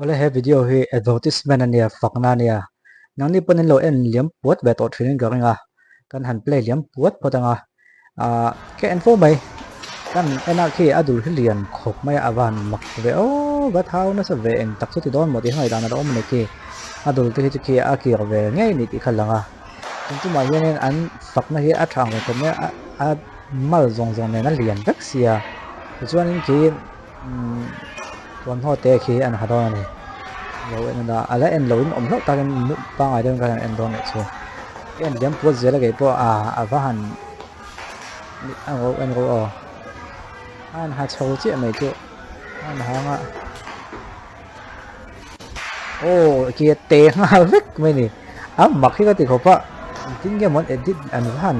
Awle he video hi advertisement a nia, fakna a nia. Nangni pawn in lo en liam puat ve tawh thin in ka ring a, kan han play liam puat phawt ang a. Ahh ka en fo mai, kan en ah khi a dul hi lian khawp mai a, a van mak ve aw va thau nasa ve eng tak chu ti dawn maw tih kha ngaihdan a lo awm a ni khi. A dul te hi chu khi a kir ve ngei ni tih kha a lang a. Tum tumah hianin an fakna hi a tha ang khawp mai a, a mal zawng zawng nen a lian vek sia. Tichuanin khi umm thuamhnaw te khi an ha dawn a ni. Lo en a a la en loin awm hlauh takin pangngai deuhin khan an en dawn leh chu. Ka en liam puat zel a kei pawh a a va han a ro en ro aw. A han ha chho chiah mai chu a han hang a. Aw khi a te nghal vek mai ni. A mak hi ka ti khawp a engtin nge maw an edit an va han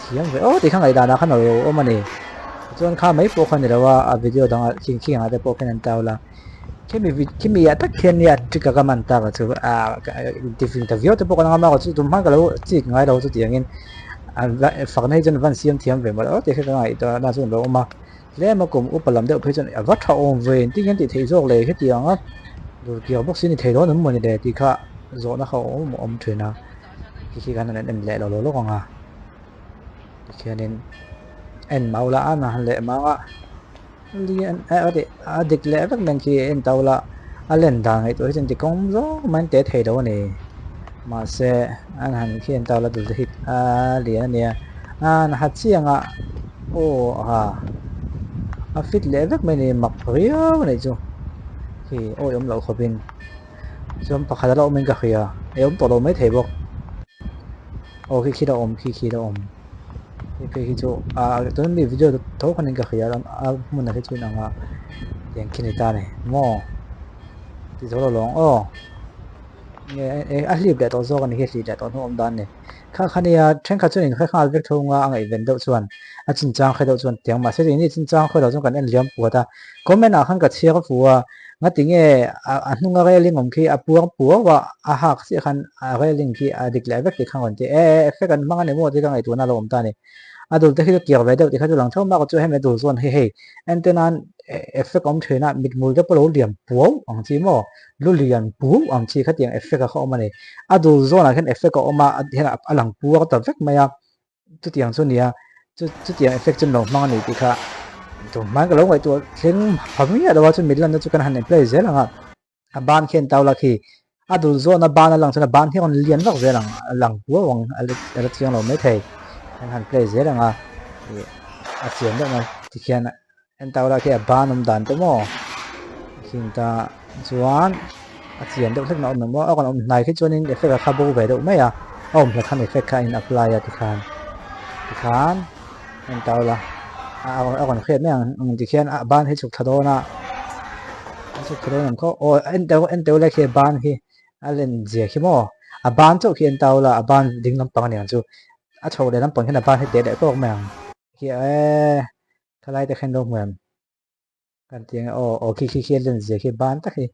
thiam ve aw tih kha ngaihdan ah khan a lo awm a ni. Tichuan kha mai pawh kha ni lo a a video dangah khing khing ah te pawh khan an tau la. Khimi khimi ah tak khian nia trick a ka man tak a chu ah tifing ta viau te pawh ka la ngam a chu tum hman ka lo chik ngai lo chutiangin fakna hi chuan a van siam thiam ve mawlh aw tih kha ka ngaihtuah na chu a lo awm a. Tlem a kum upa lam deuh phei chuan a va tha awm ve engtin hian tih theih zawk le hetiang a dur kiau bawk si ni thei dawn em mawni le tih kha zawhna kha a awm awm thin a khi khi khan an en leh lo lawk ang a tikhianin en mau la a han leh mang a lian a dik leh vek nen khi en tau la a len dan ngaihtuah hi chuan ti kawng zawng mai an te thei lo a ni mahse an han khi en tau la dul te hi a lian a nia an ha chiang a aw ha a fit leh vek mai a ni mak riau a nih chu khi awi awm loh khawpin chuan pakhat a la awmin ka hria a awm tawh lo maithei bawk aw khi khi la awm khi khi la awm hei phei hi chu ah tuna mi video tho khanin ka hria a hmunah hi chuan ang a tiang khi ni ta a ni maw ti zo lo lawng aw nge a hlip leh tawh zawk a ni hi a hlip leh tawh hnu awm dan a ni kha kha nia thenkhat chuan in hre nghal vek thung a a ngaihven deuh chuan a chinchang hre deuh chuan tiang mahse eng nge chinchang hre lo chuan kan en liam puat a comment ah khan ka chhiar fu a ngati nge a hnunga railing awm khi a puang puau a a hak chiah khan a railing khi a dik leh vek tih khan rawn ti e effect an hmang a ni maw tih ka ngaihtuahna a lo awm ta a ni a dul te khi chu kir ve deuh tih kha chu lang theuh mak chu hemi a dul chuan hei hei ente nan effect awm thin a mithmul te pawh lo liam puau ang chi maw lu lian puau ang chi khatiang effect a kha awm a ni a dul zawnah khian effect a awm a hian a lang puar ta vek mai a chutiang chu nia chu chutiang effect chu an lo hmang a ni tih kha tumhmai ka lo ngaihtuah thleng pha miah lo a chu mit lanna chu kan han apply zel ang a a ban khian tau la khi a dul zawhna ban a lang chuan a ban hi a rawn lian vak zel ang a lang kuau ang a la chiang lo maithei kan han play zel ang a ih a chian deuh mai tikhian en tau la khi a ban awm dan te maw khin ta chuan a chian deuh hlek na awm em aw a rawn awm hnai khi chuanin effect a kha bo ve deuh mai a a awm hlat khan effect kha a in apply a tikhan tikhan en tau la a a rawn hriat mai ang tikhian a ban hi chhuk thla dawn a a chhuk thla dawn ang khaw aw en teu en teu lai khi a ban hi a len zia khi maw a ban chauh khi en tau la a ban ding lampang a ni ang chu a chho leh lampang hian a ban hi teh leh tawk mai ang khi eee thalai te khan lo hmu em. Kan ti ang e aw aw khi khi khi a len zia khi ban tak hi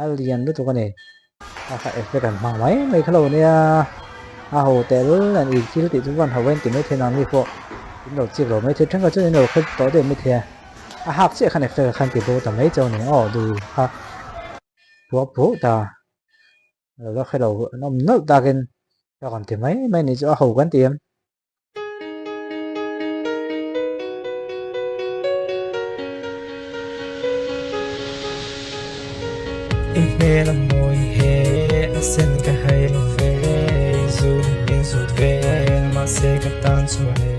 a lian lutuk a ni a kha effect an hmang mai mai kha lo nia a ho tel an in thil tih chu van ho a in ti mai thei nang mi pawh in lo chik lo mai thei thenkhat chuan in lo hre tawh deuh mai thei a a hak chiah khan effect khan ti bo ta mai chauh a ni aw dul kha puak phuh ta lo la hre lo an awm nawlh takin ka rawn ti mai mai ni chu a ho kan ti em. I hmel a mawi he a sen ka hai lo ve zun in zut vel mahse ka tan chuan e.